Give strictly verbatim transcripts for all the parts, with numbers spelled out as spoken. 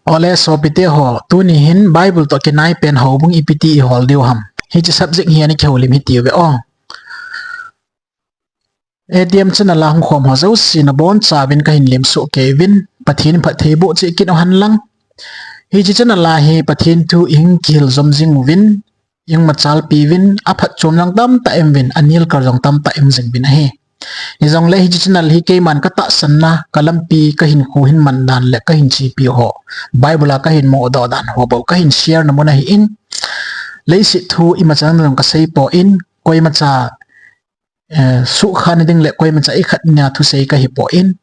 Ole sopite ho, tuni hin Bible toh kinai pen houbung ipi ti ihol diu ham. Hiche subject hi ana kihoulim hitiuve o. A T M channel a hung khom ho jouse nabonchauvin kahin lemsuh kei uvin, Pathen in phattheiboh cheh kit uhen lang. Hiche channel a hi Pathen thu ihin kihil jom jing uvin, ihin machalpi uvin, aphatchom jong tamtah ium uvin, anelkar jong tamtah ium jing uvin ahi. Hijongle hiche channel hi keiman katahsanna, kalampi, kahinkho hin man dan le kahin chepi ho, Bible a kahin mudoh dan ho bou kahin share na mun ahin, leiset thu imacha jong kasei poi, koimacha eh, suhkhah na ding le koimacha ikhat nia thusei kahi poi,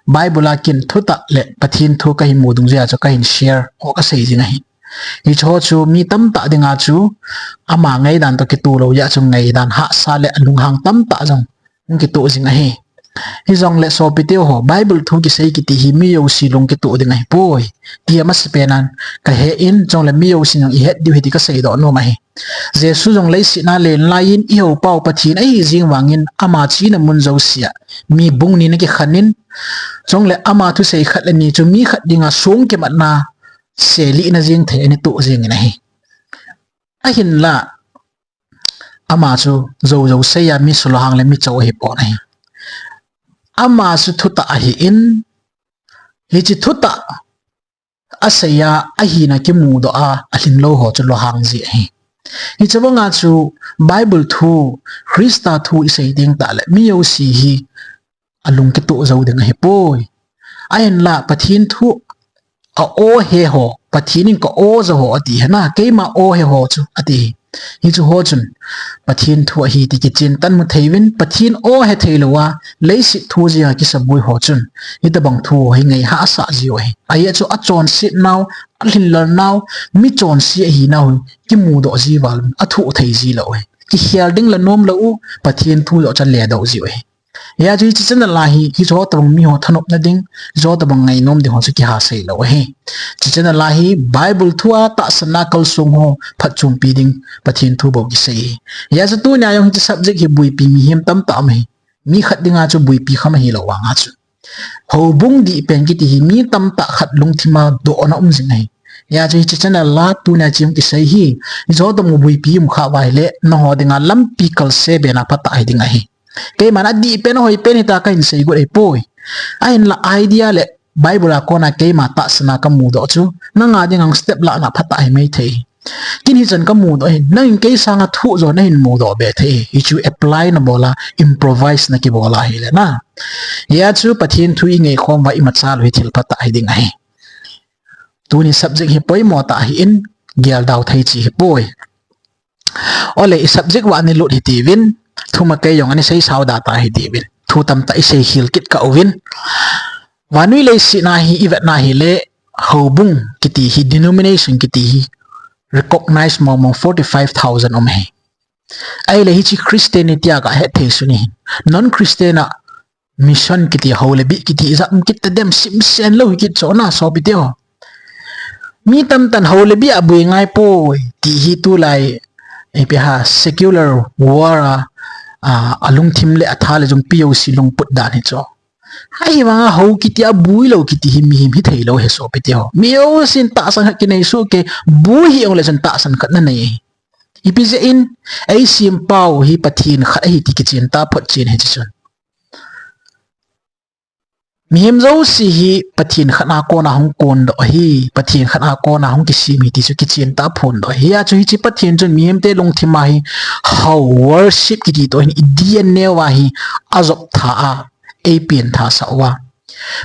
Bible a kin thutah le Pathen thu kahin mu dungjuiya chu kahin share ho kasei jing ahi. Hiche ho chu mi tamtah dinga chu ama ngaidan toh kitoh lou jeh a chu ngaidan hahsa le alunghang tamtah jong hung kitoh jing ahi. Hijongle sopite ho, Bible thu kisei kiti hi mi jouse lung kitoh ding ahipoi, ti amasapen in kahen, chule mi jousen jong ihet diu ahi ti kaseidoh nom ahi. Jesu jong leiset a alen laiyin ihou pau Pathen ahi jeng vangin ama chena mun jousea mi bung ni ana kikhen in, chule ama thusei khat le ni chu mi khat dinga song kimatna selihna jeng thei ana toh jeng in ahi. Ahinla ama chu jou jou seiya mi sulunghang le mi chou ahipon ahi. Ama chu thutah ahin, hiche thutah aseiya ahina kimudoh a alhinglou ho chu lunghang ji ahi. Hiche banga chu Bible thu, Christa thu isei teng tah le mi jouse hi alung kitoh jou ding ahipoi. Ahinla Pathen thu a-o he ho, Pathen in ka-o jou ho ati hi na, keima o he ho chu ati hi. Hiche ho chun Pathen thu ahi ti kichen tah in mu thei uvin, Pathen o he thei louva leiset thu jenga kisaboi ho chun hitobang thu ho hi ngai hahsa jiu ahi. Ajeh chu achonset nau, alhinlel nau, mi chonse ahinau hi kimudoh ji val in athoh thei ji lou ahi. Kikhel ding la nom lou u, Pathen thu joh chu aledoh jiu ahi. Hijeh a chu hiche channel a hi, hiche ho tobang mi ho thanopna ding, hiche ho tobang ngainom ding ho chu kiha sei lou ahi. Hiche channel a hi Bible thu a tahsanna kalsong ho phatchompi ding Pathen thu bou kisei ahi. Hijeh a chu tunia jong hiche subject hi boipi mihem tamtah um ahi. Mi khat dinga chu boipi kham ahilou vanga chu, houbung dih pen kiti hi mi tamtah khat lungthima dohna um jing ahi. Hijeh a chu hiche channel a tunia chu kisei hi, hiche ho tobang boipi um khah uva ahile nangho dinga lampi kalse bena phatah hiding ahi. Keiman adih pen, ahoi pen hita kahin sei got ahipoi. Ahinla idea le Bible a kona keima tahsanna kamudoh chu nanga dinga step lahna phatah hi maithei. Ken hichan kamudoh ahi, nangin kei sanga thoh jo nahin mudoh be thei. Hichu apply nabol a, improvise nakibol a ahile na, hijeh a chu Pathen thu ingaikhom uva imachal u hi thil phatah hiding ahi. Tuni subject hi poimo tah ahin, geldau thei cheh hipoi. Ole, i subject uva ana lut hitiuvin, thuma kei jong ana seisao da ta hitiuvin, thu tamtah isei khel kit kah uvin. Vannoi leiset a hi ivetna hile, houbung kiti hi, denomination kiti hi, recognize mong mong forty five thousand um ahi. Ahile hiche Christian tia kahet thei sun ahin, non-Christian a mission kiti, hou le bih kiti ijat um kit tadem, simsen lou hi kit chu na sopite ho. Mi tamtah in hou le bih a boi ngai poi ti hi tulai, ipi ham, secular world a, a, alungthim le atha le jungpi jouse lungput dan hi chu. Ahivanga hou kiti a boi lou kiti hi mihem hithei lou ahi sopite ho. Mi jousen tahsan khat kinei soh kei, boi hih jongle chun tahsan khat nanei ahi. Ipi jeh in, eisempau hi Pathen khat ahi ti kichen tah phot chen ahi hiche chun. Mihem jouse hi Pathen khat a kona hung kondoh ahi, Pathen khat a kona hung kisem ahi ti chu kichen tah phondoh ahi. Hijeh a chu hiche Pathen chun mihemte lungthim a hi hou, worship kiti toh hin i D N A uva hi ajop tha a, eipen tha sah uva.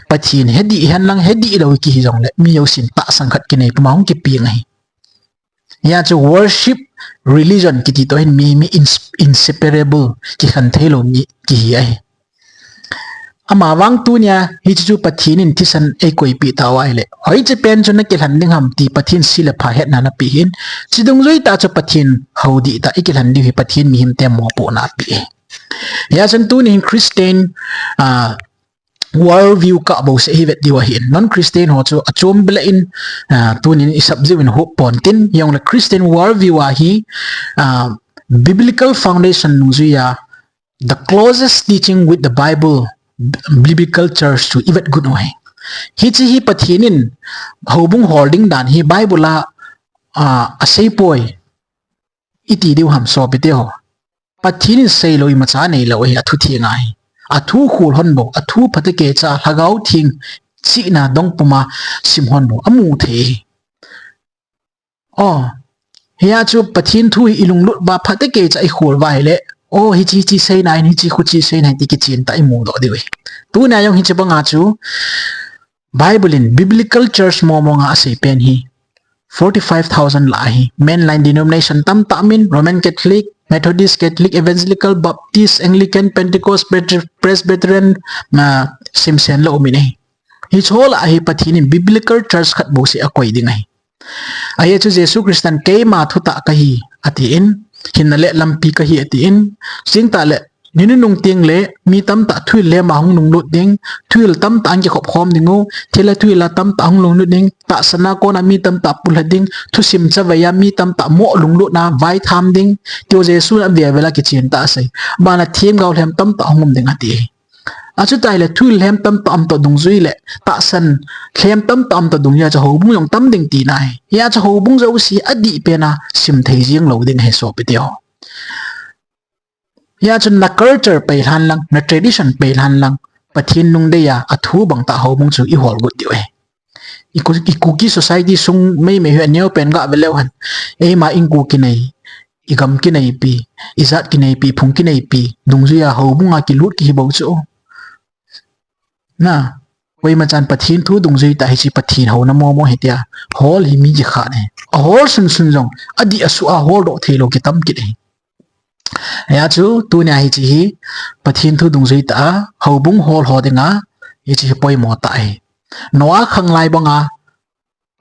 Pathen he dih hen lang, he dih lou kihi jongle mi jousen tahsan khat kinei puma hung kipeng ahi. Hijeh a chu worship, religion kiti toh hin mi, mi ins-, inseparable, kikhen thei lou mi kihi ahi. Amavang tunia hiche chu Pathen in thisan eikoipeh tauva ahile, hoiche pen chu nakilhen ding ham ti Pathen se le pha hetna napeh ahin, chudungjui tah chu Pathen hou dihtah ikilhen diu hi Pathen mihemte mopohna apeh ahi. Hijeh chun tuni hin Christian, ah, world view kah bouseh hi vet diu ahin, non-Christian ho chu achom beh in, ah, tunin i subject uvin hop ponte, hijongle Christian world view a hi, ah, biblical foundation nungjuiya, the closest teaching with the Bible, biblical church chu i vet got u ahi. Hiche hi Pathen in houbung hol ding dan hi Bible a, a, asei poi. Iti diu ham sopite ho. Pathen in seilou imacha neilou ahi, athu theng ahi. Athu khol hon bou, athu phatecha, Lhagao Theng chihna dong puma sim hon bou amu thei ahi. O, hia chu Pathen thu hi ilunglut uva phatecha ikhol uva ahile, o, hiche hiche seina ahin, hiche khu hiche seina ahin ti kichen tah imu doh diu ahi. Tunia jong hiche banga chu Bible in biblical church mong mong a asei pen hi forty-five thousand lah ahi. Mainline denomination tamtah umin, Roman Catholic, Methodist, Catholic, Evangelical, Baptist, Anglican, Pentecost, Presbyterian, na simsen lou umin ahi. Hiche ho lah ahi Pathen in biblical church khat bou seh akoi ding ahi. Ajeh chu Jesu Christan keima thutah kahi atin, hinna le lampi kahi atin, chuteng tah le ni nunung teng le mi tamtah thuhil lhem a hung lunglut ding, thuhil tamtah a hung kikhop khom ding u, thilha thuhil a tamtah hung lunglut ding, tahsan a kona mi tamtah pulha ding, thusim chavai a mi tamtah mo lunglutna vaitham ding, ti ho Jesu in avel vel a kichen tah asei. Bana themgao lhem tamtah hung um ding ati. Achuti le thuhil lhem tamtah um toh dungjui le tahsan lhem tamtah um toh dungjui a chu houbung jong tam ding tina ahi. Hia chu houbung jouse adih pen a sim thei jeng lou ding ahi sopite ho. Hia chu na culture peilhan lang, na tradition peilhan lang, Pathen nung dei a, athu bang tah houbung chu ihol got diu ahi. I Ku-, i Kuki society sung meimei hi aneo pen gah ve leu hen. Eima in Kuki nei, i gam kineipi, i jat kineipi, phung kineipi, dungjui a houbung a kilut kihi bou chu. Na, koima chan Pathen thu dungjui tah hiche Pathen houna momo hitia, hol hi mi kikhat ahi. Ahol sunsun jong, adih asuh a holdoh theilou kitam kit ahi. Hia chu, tunia hiche hi, Pathen thu dungjui tah a, houbung hol ho dinga, hiche hi poimo tah ahi. Noah khanglai banga,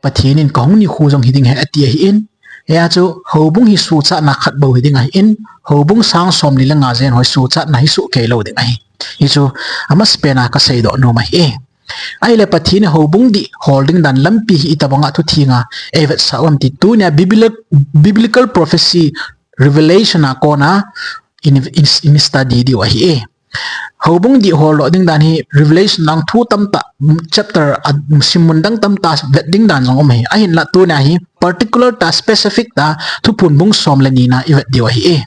Pathen in kahung nikho jong hiding ahi ati ahin, hia chu houbung hi suhchatna khat bou hiding ahin, houbung sang somli le nga jen ho hi suhchatna hi sohkei lou ding ahi. Hichu amasapen a kaseidoh nom ahi. Ahile Pathen in houbung dih hol ding dan lampi hi itobang a thu thenga eivetsah u ham ti tunia bibli-, biblical prophecy revelation a kona in, in, in study diu ahi. Houbung dih holdoh ding dan hi Revelation lang thu tamtah, chapter a simmun dang tamtah vet ding dan jong um ahi. Ahinla tunia hi particular tah, specific tah Thuphon bung som le nina ivet diu ahi.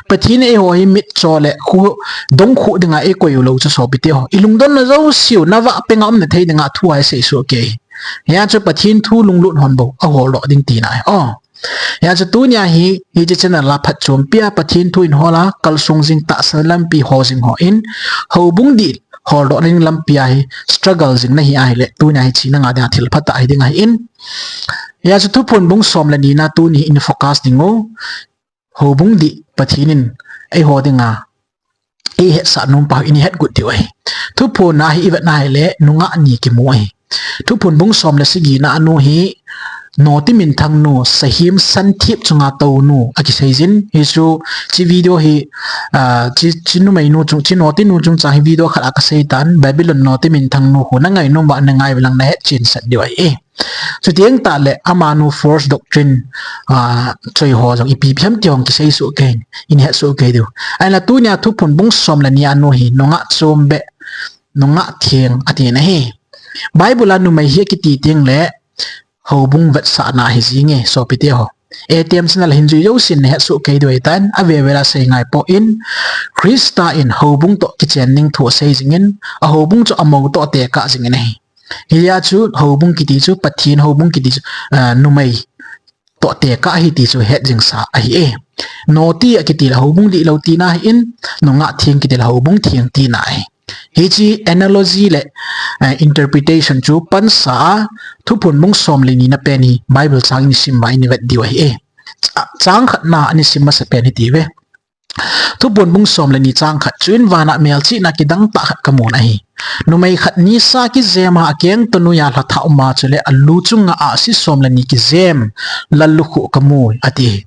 Pathen in eiho hi mitcho le khu dongkhu dinga eikoi u lou chu sopite ho, ilungdonna jouseu navah penga umna thei dinga thu a isei sohkei. Hia chu Pathen thu lunglut hon bou aholdoh ding tina ahi. O. Hia chu tunia hi, hiche channel a phatchompi a Pathen thu in hol a, kalsong jing tahsan lampi ho jing hon, houbung dih holdoh ding lampi a hi struggle jing nahi ahile, tunia hi china nga dinga thil phatah hiding ahin. Hia chu Thuphon bung som le nina tuni in focus ding u. Houbung dih Pathen in eiho dinga eihetsah nom pa hi ihet got diu ahi. Thuphon a hi ivet na ahile nungah ni kimu ahi. Thuphon bung som le sagi na a nu hi Noti Minthang nu, Sahim santhip chunga tou nu akiseijin. Hichu, hiche video hi, ah, hiche, hiche numei nu chung, hiche Noti nu chungchang hi video khat a kasei tan, Babylon Noti Minthang nu khu nangai nom uva nangai ulang nahet chensah diu ahi. Chuteng tah le amanu false doctrine, ah, choi ho jong ipi ipi ham ti hung kisei sohkei, ihet sohkei diu. Ahinla tunia Thuphon bung som le ni a nu hi nungah chom beh, nungah theng ati na ahi. Bible a numei hi akiti teng le houbung vetsahna ahi jinge sopite ho. A T M channel a hin jui jousen nahet sohkei diu ahitan, ave vel a sei ngai poi, Christa in houbung toh kichen ding thu asei jingin, ahoubung chu amou toh tekah jingin ahi. Hia chu houbung kiti chu, Pathen houbung kiti chu, ah, numei toh tekah ahi ti chu het jingsa ahi e. Noti akiti le houbung dihlou tina ahin, nungah theng kiti le houbung theng tina ahi. Hiche analogy le, eh, interpretation chu pansa a, Thuphon bung som le nina pen hi Bible chang in isim uva ivet diu ahi e. Cha-, chang khatna a isim masapen hi ti ve. Thuphon bung som le ni chang khat, chuin vana melchihna kidang tah khat kamun ahi. Numei khat nisa kijem a, akeng toh noiya lha thah uma chule alu chunga ahsi som le ni kijem lallukhuh kamu ati.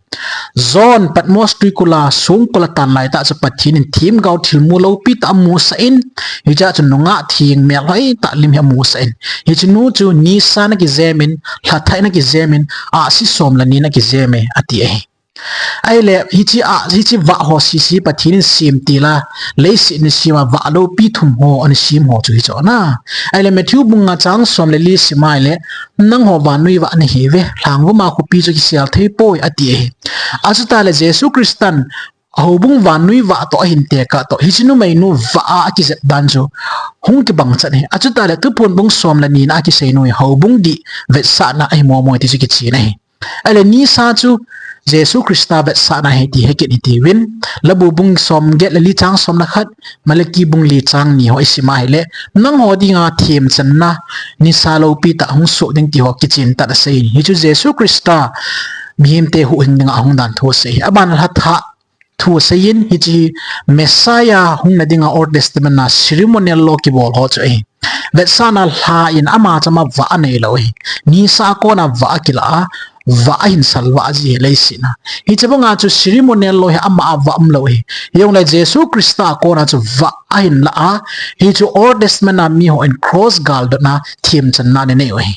John Patmos tuikul a songkul a tan lai tah chu Pathen in themgao thilmu loupi tah amusah in, hichea chu nungah theng melhoi tah lim hi amusah in, hiche nu chu nisa ana kijem in, lha thah ana kijem in, ahsi som le ni ana kijem e ati ahi. Ahile, hiche a, hiche vah ho sese Pathen in sem tila, leiset a ana sem a vah loupi thum ho ana sem ho chu hichu ana. Ahile, Matthew bung nga chang som le li sim a ahile, nangho vannoi vah nahiuve, lhangvum a khopi chu kisel thei poi ati ahi. Achutale Jesu Christan, houbung vannoi vah toh ahin tekah toh, hiche numeinu vah a akijep dan chu hung kibang chan ahi. Achutale Thuphon bung som le ni na a kisei nu hi houbung dih vetsahna ahi momo ti chu kichen ahi. Ahile nisa chu Jesu Christa vetsahna ahi ti hekit hitiuvin, Labu bung som get le li chang som le khat, Malaki bung li chang ni ho isim a ahile, nangho dinga themchanna nisa loupi tah hung soh ding ti ho kichen tah asei ahi. Hichu Jesu Christa mihemte huhhing dinga ahung dan thu asei ahi. Aban lha thah thu asei in, hiche Messiah hungna dinga Old Testament a ceremonial law kibol ho chu ahi. Vetsahna lha in ama chama vah anei lou ahi. Nisa a kona vah akilah a, vah ahin salvah ji ahi leiset a. Hiche banga chu ceremonial law hi ama a vah umlou ahi. Hijongle Jesu Christa a kona chu vah ahin lah a, hichu Old Testament a mihon cross galdotna themchanna anei u ahi.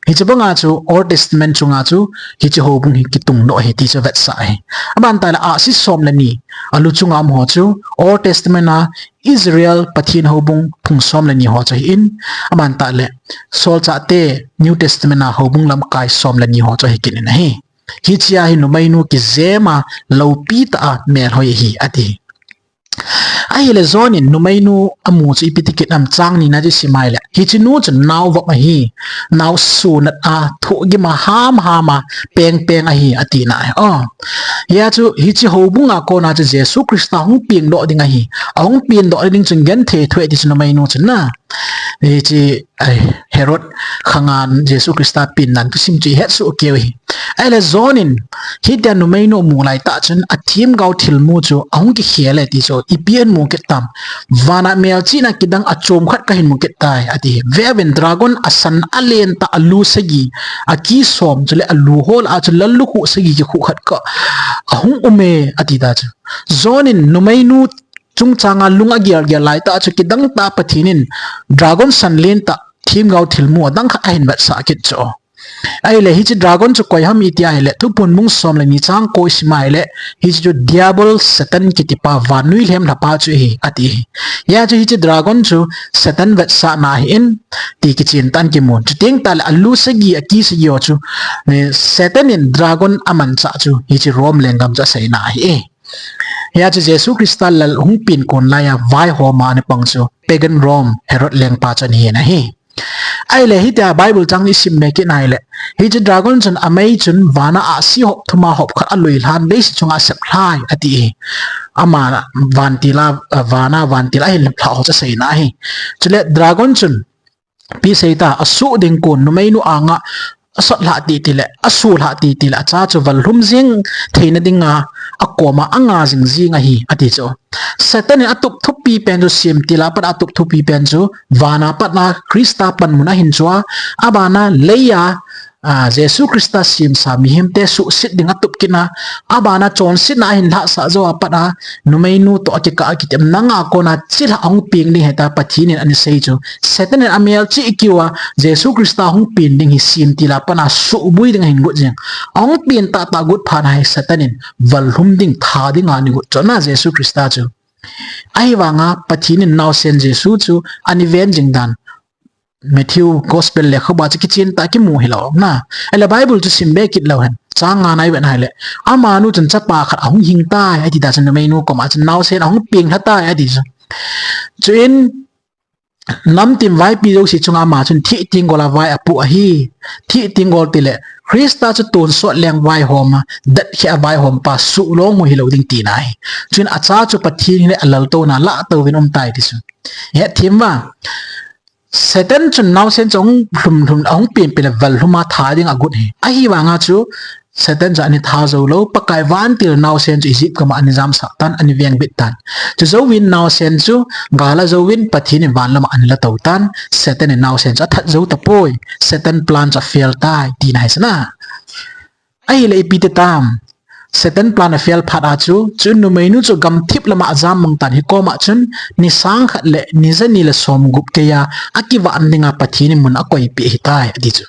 Hiche banga chu Old Testament chunga chu hiche houbung hi kitungdoh ahi ti chu vetsah ahi. Aban tale ahsi som le ni, alu chunga um ho chu Old Testament a Israel Pathen houbung phung som le ni ho chu ahin, aban tale solchahte New Testament a houbung lamkai som le ni ho chu ahi kit in ahi. Hichea hi numeinu kijem a loupi tah a melhoi ahi ati. Ahile John in numeinu amu chu ipi ti kit ham chang ni na chu isim a ahile, hiche nu chu nao vop ahi, nao sunat a, thohgim a, ham ham a, peng peng ahi, ati na ahi. Oh. Hia chu, hiche houbung a kona chu Jesu Christa hung pengdoh ding ahi. Ahung pengdoh ding chun genthei thou e ti chu numeinu chun na. Hiche, ai, Herod khanga Jesu Christa pen nan thusim chu ihet soh kei u ahi. Ahile John in, hitia numeinu amu laitah chun, athemgao thilmu chu ahung kikhel e ti chu, ipi ahin mu kit tam. Vana melchihna kidang achom khat kahin mu kit tai, ati. Veuvin dragon asan alen tah alu sagi, aki som chule alu ho lah a chu lallukhuh sagi kikhuh khat kah ahung um e, ati ta chu. John in numeinu chungchanga lung agel gel laitah chu kidang tah Pathen in dragon san len tah themgao thilmu adang khat ahin vetsah kit chu. Ahile hiche dragon chu koi ham iti ahile, Thuphon bung som le ni chang ko isim a ahile, hiche chu Diabol Satan kiti pa vannoi lhem lhapa chu ahi, ati. Hia chu hiche dragon chu Satan vetsahna ahin, ti kichen tah in kimun. Chuteng tahle alu sagi, aki sagi ho chu, eh, Satan in dragon amanchah chu, hiche Rome lenggam chu aseina ahi. Hia chu Jesu Christa lal hung pen kon laiya vaihom a ana pang chu pagan Rome Herod lengpa chu ana hin ahi. Ahile hitia Bible chang isim be kit na ahile, hiche dragon chun amei chun vana ahsi hop thum a hop khat alui lhan leiset chunga asep lhai ati ahi. Ama vantil a, vana vantil ahin lhah ho chu aseina ahi. Chule dragon chun ipi asei ta, asuh ding kon numeinu anga asot lhah titi le, asu lhah titi le, acha chu vallhum jing theina dinga akoma anga jing jing ahi, ati chu. Satan in atup thupi pen chu semtil a pat atup thupi pen chu, vana patna Christa panmun ahin chu a, abana leiya, a, Jesu Christa semsa mihemte suhset ding atup kit na, abana chonsetna ahin lhahsah jou a pat a, numeinu toh akikah a kitem nanga kona chilhah ahung peng ding hita Pathen in ana sei chu. Satan in amelchih keu a, Jesu Christa hung pen ding hi semtil a pat a suhbui ding ahin got jing. Ahung pen tahtah got phat a hi Satan in vallhum ding, tha ding a ana got chu na Jesu Christa chu. Ahivanga Pathen in naosen Jesu chu ana ven jing dan Matthew Gospel lekhabu a chu kichen tah kimu hilou na. Ahile Bible chu sim be kit leu hen. Chang nga na ivet na ahile, amanu chun chapa khat ahung hing tai, ati ta chun numeinu koma chun naosen ahung peng lha tai, ati chu. Chuin namtin vaipi jouse chunga ama chun thih tenggol a vai apoh ahi. Thih tenggol tile Christa chu tonsot leng vaihom a, detkhe a vaihom pa suhlong mu hilou ding tina ahi. Chuin acha chu Pathen le alaltouna lah touvin um tai ti chu. Hetthem uva. Satan chun naosen chu ahung lhum lhum, ahung penpen le vallhum a tha ding agot ahi. Ahivanga chu Satan chu ana tha jou lou, Pakai vantil naosen chu Egypt gam a ana jamsah tan, ana vengbit tan. Chujouvin naosen chu gal a jouvin Pathen in van lam a ana la tou tan, Satan in naosen chu athat jou tapoi, Satan plan chu afail tai, tina ahi chu na. Ahile ipi ti tam. Satan plan afail phat a chu, chu numeinu chu gamthip lama ajam mang tan, hikoma chun ni sang khat le ni jani le som gup keiya akivah dinga Pathen in mun akoipeh ahitai, ati chu.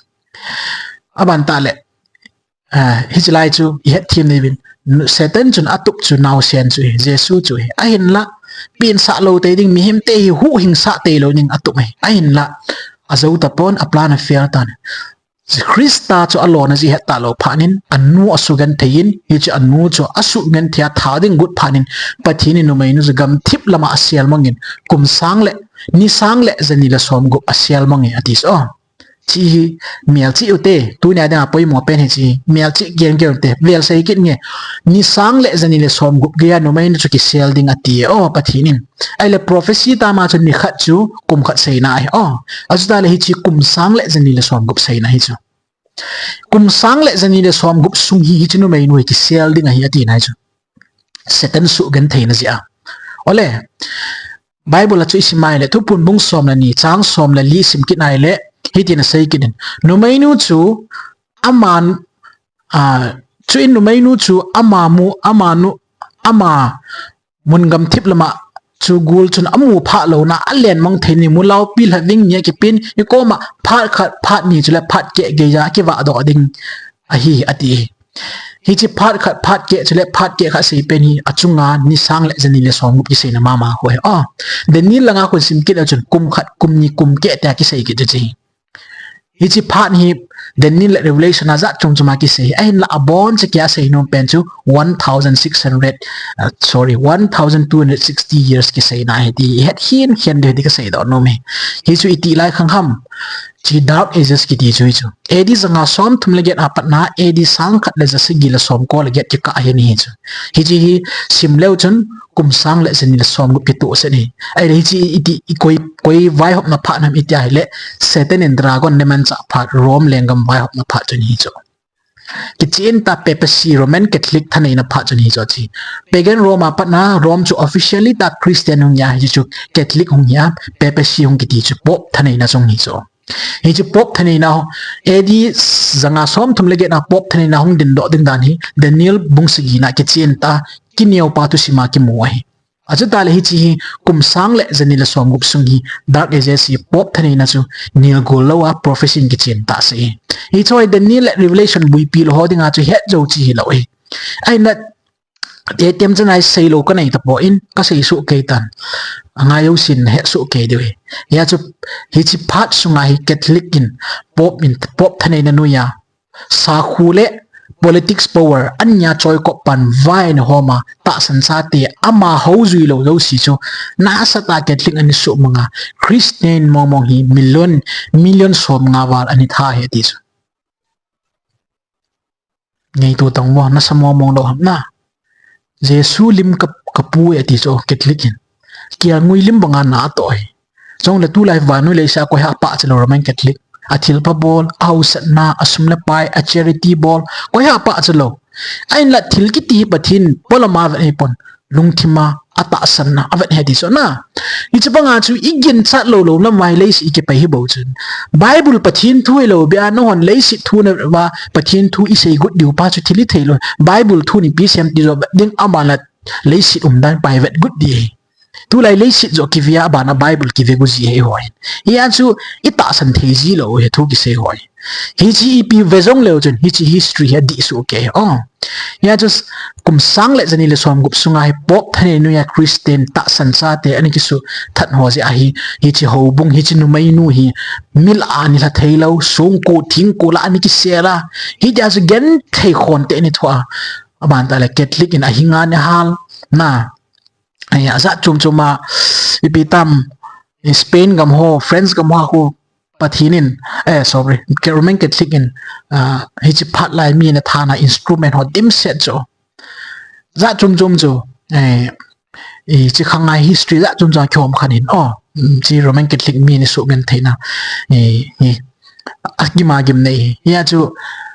Aban tah le, Ah, hichi lai chu ihet them nei uvin. Satan chun atup chu naosen chu hi, Jesu chu hi. Ahinla, pin sah lou tei ding, mihem te hi huhhing sah tei lou ding atup hi. Ahinla, ajou tapon, a plan a fail tan. Christa chu alona ji het talou phat in, anu asugenthei in, hichi anu chu asugenthei a tha ding got phat in, Pathen in numeinu chu gamthip lama asel mang in, kum sang le, ni sang le, jani le som gup asel mang e ati chu. Chi hi, melchih u te, tunia dinga poimo pen hichi, melchih gen gen u te, vel sei kit nge, ni sang le, jani le som gup geiya numeinu chu kisel ding ati e, o, Pathen in. Ahile prophecy tama chu nikhat chu, kum khat seina ahi, o. Achuta le hichi kum sang le, jani le som gup seina hichu. Kum sang le jani le som gup sung hi, hichi numeinu hi kisel ding ahi ati nai chu. Satan sugentheina jeh a. Ole, Bible a chu isim a ahile, Thuphon bung som le ni, chang som le li isim kit a ahile, hitin asei kit in. Numeinu chu, aman, ah, chuin numeinu chu, ama mu, ama nu, ama mun gamthip lama chu gul chun amu phah louna, alen mang thei ni, mu lau pi lha ving ni akipin, ikoma phat khat, phat ni chule phat keh geiya kivah doh ding ahi, ati. Hichi phat khat, phat keh chule phat keh khat sei pen hi, achunga ni sang le jani le som gup kiseina mama ho hi. Ah, Daniel langa khun sim kit a chun kum khat, kum ni, kum keh tia kisei kit chu chi. Hichi phat hi Daniel le Revelation a jat chom chom a kisei. Ahinla abon cheh a sei nom pen chu one thousand six hundred, uh, sorry, one thousand two hundred sixty years kiseina ahi ti het hin hin de ti kasei doh nom e. Hichu iti lai khang ham. Chi Dark Ages kiti chu hichu. A D janga som thum le get a patna, A D sang khat le ja sagi le som ko le get kikah ahi ni hichu. Hichi hi sim leu chun kum sang le jani le som gup kitoh set ni. Ahile hichi iti, i koi, koi vaihopna phat nam iti ahile, Satan in dragon le manchah phat, Rome lenggam vaihopna phat chu ni chu. Kichen tah papacy, Roman Catholic thaneina phat chu ni chu chi. Pagan Rome a patna, Rome chu officially tah Christian hung hi a, hichu Catholic hung hi a, papacy hung kiti chu Pope thaneina chung hi chu. Hichu Pope thaneina, A D janga som thum le get a Pope thaneina hung dingdoh ding dan hi, Daniel bung sagi na kichen tah, kineo pa thusim a kimu ahi. Achuta le hichi hi kum sang le jani le som gup sung hi Dark Ages hi Pope thaneina chu nil gol lou a prophecy in kichen tah se. Hichu hi Daniel le Revelation buipi lou ho dinga chu het jou chi hilou hi. Ahinla, eh, tem chana sei lou kanei tapon, kasei soh kei tan. Angai jousen het soh kei diu hi. Hia chu, hichi phat sunga hi Catholic in Pope in, Pope thaneina noiya sakhu le politics power ania choikop pan vai na homa tahsan chate ama hou jui lou jouse chu nasatah a Catholic ana suhmang a Christian mong mong hi million, million som nga val ana tha hi ati chu. Ngeitu tang mo, nasa mong mong lou ham na. Jesu lim ka, kapui ati chu Catholic in. Kelngoi lim banga na atoh hi. Chule tulai vannoi leiset a koi ha pachat lou Roman Catholic. Athilpha bol, ahaosatna, asum le pai, a charity bol, koi ha pachat lou. Ahinla thil kiti hi Pathen polam a vet ahipon, lungthim a, atahsan na, avet ahi ati chu na. Hichi banga chu iginchat lou lou lam vai leiset ikipai hi bou chun. Bible Pathen thu hilou bia nahon leiset thu na va Pathen thu isei got diu pa chu thil ithei lou. Bible thu nipi sem ti jo ding ama la leiset umdan pai vet got di hi. Tulai leiset jo kive a, abana Bible kive got ji hi ho hin. Hia chu itahsan thei ji lou hi thu kisei ho hi. Hichi ipi ve jong leu chun, hichi history hi adih soh kei. Oh. Hia chu kum sang le jani le som gup sunga hi Pope thaneina noiya Christian tahsan chate ana kisuh that ho jeh ahi, hichi houbung, hichi numeinu hi, mil a ana lha thei lou, songkul, thingkul a ana kisel a. Hitia chu genthei khon te ana thoh a. Aban tah le Catholic in ahinga ana hal. Na. Ai, ajat chom chom a, ipi tam, Spain gam ho, France gam ho khu, Pathen in, eh, sorry, Roman Catholic in, ah, hichi phat lai mi na thana instrument ho dimset chu. Jat chom chom chu, eh, hichi khang a history jat chom chom a kikhom khan in, oh, mm, chi Roman Catholic mi ni sugentheina, eh, eh, agim agim nei, hia chu,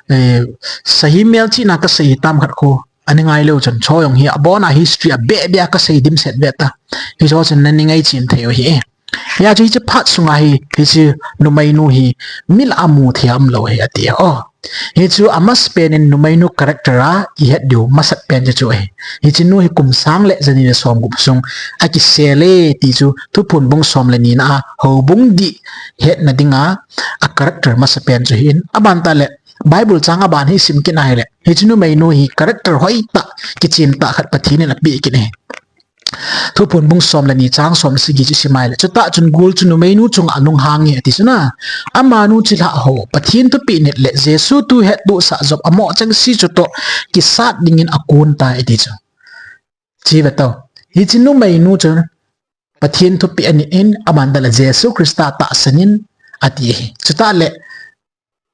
eh, sahi melchihna kasei tam khat khu, Ana ngai leu chun, chu jong hi abona history a beh beh a kasei dimset ve ta. Hichu chun nani ngaichen thei u hi. Hia chu hichi phat sunga hi, hichi numeinu hi, mil a mu thei a umlou hi ati. Oh. Hichu amasapen in numeinu character a ihet diu masat pen chu chu hi. Hichi nu hi kum sang le jani le som gup sung akisel e ti chu Thuphon bung som le ni na a houbung dih hetna dinga a character masapen chu hin. Aban tah le Bible chang aban hi sim kit nai le, hiche numeinu hi character hoitah, kichentah khat Pathen in apeh kit e. Thuphon bung som le ni chang som le sagi chu sim nai le, chutah chun gul chu numeinu chunga alunghang e ati chu na. Amanu chilhah ho Pathen thupeh nit le Jesu thu hettohsah Job amoh chengse chutoh kisat dingin akon tai ati chu. Chi ve tao. Hiche numeinu chu Pathen thupeh anit in, aban tah le Jesu Christa tahsan in ati ahi. Chutah le,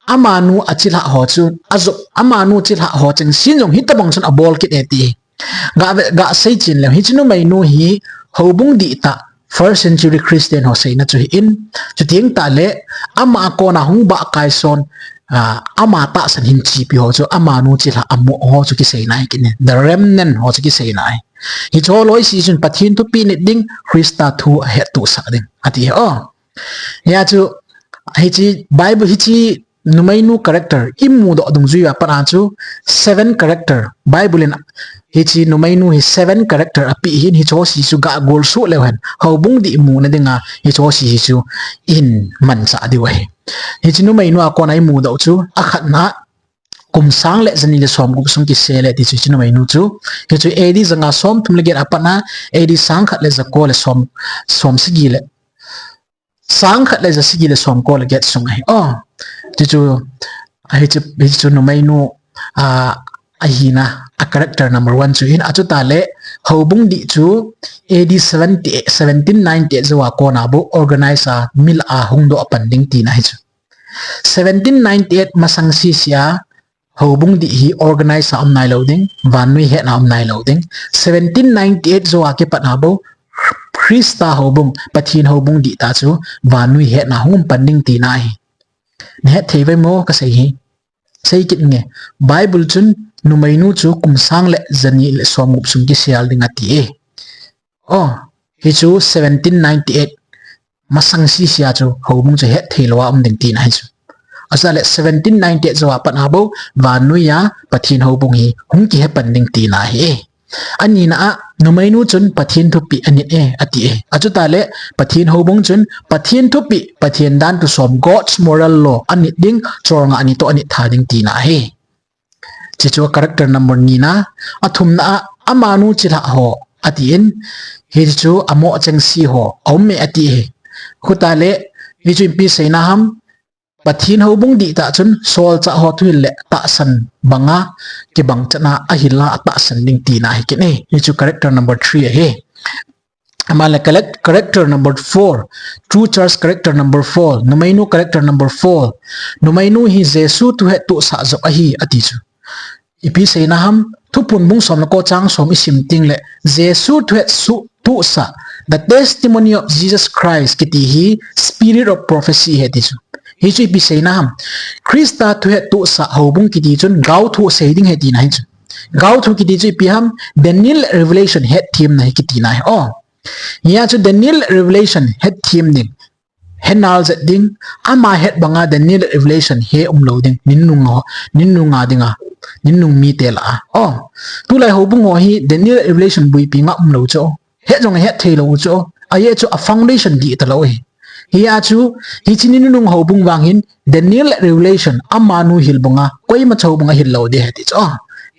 amanu achilhah ho chu, a Job, amanu chilhah ho chengse jong hitobang chun abol kit e ti. Ga ve, ga sei chen le, hiche numeinu hi houbung dihtah, first century Christian ho seina chu ahin, chuteng tah le, ama a kona hung bah kaison, ah, ama tahsan hin chepi ho chu, amanu chilhah amoh ho chu kisei nai kit e. The remnant ho chu kisei nai. Hiche ho jouse chun Pathen thupeh nit ding, Christa thu ahettohsah ding ati e. Hia chu, hiche Bible, hiche numeinu character imudoh dungjui uva pat a chu seven character, Bible in hiche numeinu hi seven character apeh ahin, hiche jouse chu ga gol soh leu hen, houbung dih muna dinga hiche jouse hi chu ihin manchah diu ahi. Hiche numeinu a kona imudoh chu, akhatna, kum sang le jani le som gup sung kisel e ti chu hiche numeinu chu. Hichu A D janga som thum le get a pat a, A D sang khat le jako le som, som sagi le, sang khat le ja sagi le som ko le get sung ahi. Oh, ti chu, hichu, hichu numeinu, a, ahina, a character number one chu ahin, achutah le, houbung dih chu A D seventy, seventeen ninety-eight jou a kona bou organize a, mil a hung doh pan ding tina ahi chu. Seventeen ninety-eight masang sese a, houbung dih hi organize a um nailou ding, vannoi hetna um nailou ding. Seventeen ninety-eight jou a kipat a bou, Christa houbung, Pathen houbung dihtah chu, vannoi hetna hung um pan ding tina ahi. Nahet thei uve mo kasei hi. Sei kit nge, Bible chun numeinu chu kum sang le jani le som gup sung kisel ding ati e. Oh, hichu seventeen ninety-eight masang sese a chu houbung chu hetthei lou a um ding tina ahi chu. Achutah le seventeen ninety-eight jou a pat a bou, vannoi a Pathen houbung hi hung kihe pan ding tina ahi. Anina a, numeinu chun Pathen thupeh anit e, ati e. Achutah le, Pathen houbung chun Pathen thupeh, Pathen danthu som, God's moral law, anit ding, cholngah ni toh anit tha ding tina ahi. Hichu character number nina, athumna a, amanu chilhah ho, ati in, hichu amoh chengse ho, aum e ati e. Chutah le, hichu ipi seina ham, Pathen houbung dihtah chun solchah ho thuhil le tahsan banga kibang chan a ahil a atahsan ding tina ahi kit e. Hichu character number three ahi. Aman le collect-, character number four, true church character number four, numeinu character number four. Numeinu hi Jesu thu hettohsah Job ahi ati chu. Ipi seina ham, Thuphon bung som le ko chang som isim teng le, Jesu thu hettohsah, the testimony of Jesus Christ kiti hi spirit of prophecy ahi ti chu. Hichu ipi seina ham, Christa thu hettohsah houbung kiti chun gaothu asei ding ahi tina ahi chu. Gaothu kiti chu ipi ham, Daniel Revelation hetthemna hi kitina ahi. Oh. Hia chu Daniel Revelation hetthem ding, henal jep ding, ama het banga Daniel Revelation he umlou ding, nin nunga, nin nunga dinga, nin nung mite lah a. Oh, tulai houbung ho hi Daniel Revelation buipi nga umlou chu. Het jong het thei lou chu. Ajeh chu a foundation dih talou ahi. Hia chu, hiche nin nung houbung vang hin, Daniel Revelation, amanu hil banga, koima houbung ahil lou ding ahi ti chu.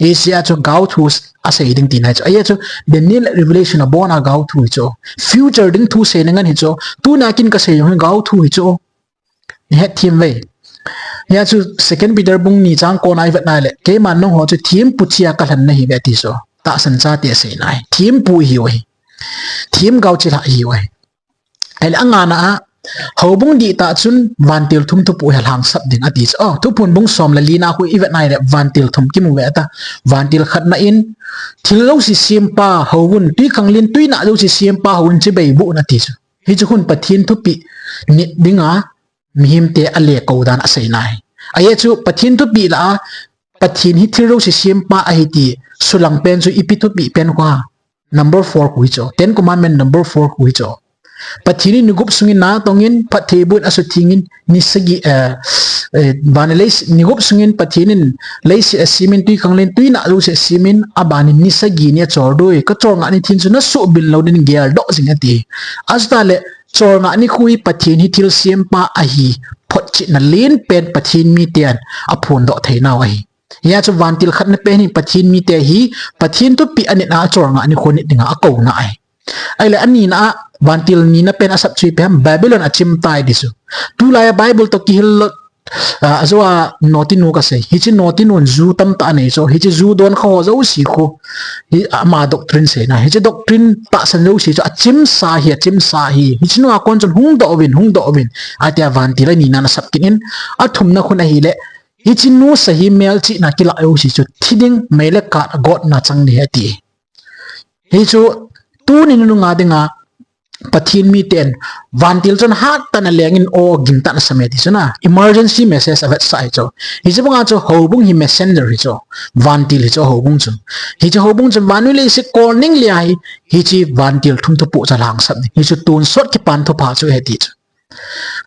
Hiche a chu gaothu asei ding tina ahi chu. Ajeh chu, Daniel Revelation abona gaothu ahi chu. Future ding thu seina ngen ahi chu. Tuna kin kasei jong hi gaothu ahi chu. Nahet them uve. Hia chu Second Peter bung ni chang ko na ivet na le. Keiman nangho chu thempu chia kalhen nahiuve ti chu. Tahsan chate asei nai. Thempu ihiu ahi. Themgao chilhah ihiu ahi. Ahile angana a, houbung dihtah chun vantil thum thupuh hi alhangsap ding ati chu. Oh, Thuphon bung som le li na khu ivet na ahile vantil thum kimu uve ta. Vantil khatna in, thil jouse sempa houvun, twikhanglen twinah jouse sempa houvun chibai boh un ati chu. Hichu khun Pathen thupeh nit dinga mihemte ale kou dan asei nai. Ajeh chu Pathen thupeh lah a, Pathen hi thil jouse sempa ahi ti sulang pen chu ipi thupeh pen khu ham. Number four khu hi chu. Ten Commandment number four khu hi chu. Pathen in ni gup sungin natongin, phattheiboh in asuthengin, ni sagi, eh, eh, vana lei, ni gup sungin Pathen in leiset asemin, twikhanglen twinah jouse asemin, abanin ni sagi ni achol doi, kacholngah ni theng chu nasuhbin lou dingin geldoh jing ati. Achutah le, Cholngah nikho hi Pathen hi thilsempa ahi photchetna lenpen Pathen miten aphondoh theinau ahi. Hia chu vantil khatna pen hi Pathen mite hi Pathen thupeh anitna a cholngah nikho nit dinga akouna ahi. Ahile anina a vantil nina pen asap chu ipi ham, Babylon achim tai ti chu. Tulai a Bible toh kihil lou, ah, ajou a notinu kasei. Hiche notinun ju tamtah anei chu. Hiche ju don kha ho jouse khu. Hi ama doctrine seina. Hiche doctrine tahsan jouse chu achimsa hi, achimsa hi. Hiche nu a kon chun hungdoh uvin, hungdoh uvin. Atia vantil anina a asap kit in. Athumna khun ahile. Hiche nu sahi melchihna kilah jouse chu thi ding, mei le khat a gotna chang ding ahi ati. Hichu tuni nunung a dinga Pathen miten vantil chun hatah in alengin aw gingtah in asam e ti chu na. Emergency message avetsah hi chu. Hiche banga chu houbung hi messenger hi chu. Vantil hi chu houbung chu. Hiche houbung chu vannoi leiset kolning le ahi. Hiche vantil thum thupoh chu alhangsap ding. Hichu tonsot kipana thupha chu ahi ti chu.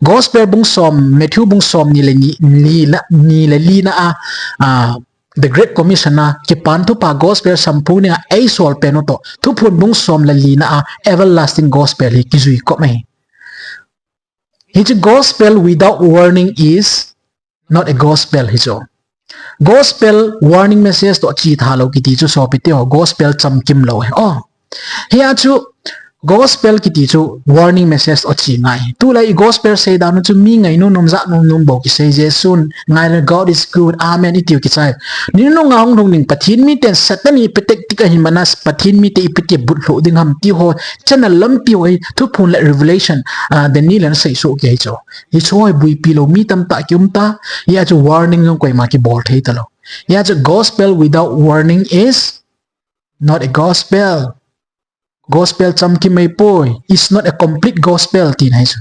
Gospel bung som, Matthew bung som ni le ni, ni la, ni le lina a, a, The Great Commission a, kipana thupha gospel samphong dinga eisol pen u toh, Thuphon bung som le lina a, everlasting gospel hi kijui kop ahi. Hiche gospel without warning is not a gospel hi chu. Gospel warning message toh chetha lou kiti chu sopi teho, gospel chamkim lou ahi. Oh. Hia chu gospel kiti chu warning message toh che ngai. Tulai i gospel seidan u chu mi ngainu nom ja nom nom bou kisei, Jesun ngai le God is good, amen itiu kichai. Ni nunung a hung lhung ding Pathen miten Satan ipi tactic ahin mana Pathen mite ipi ti butlhuh ding ham ti ho channel lampi ho hi Thuphon le Revelation, ah, Daniel in asei soh kei chu. Hichu hi buipi lou mi tamtah kium ta. Hia chu warning jong koima kibol thei talou. Hia chu gospel without warning is not a gospel. Gospel chamkim ahipoi. It's not a complete gospel tina hi chu.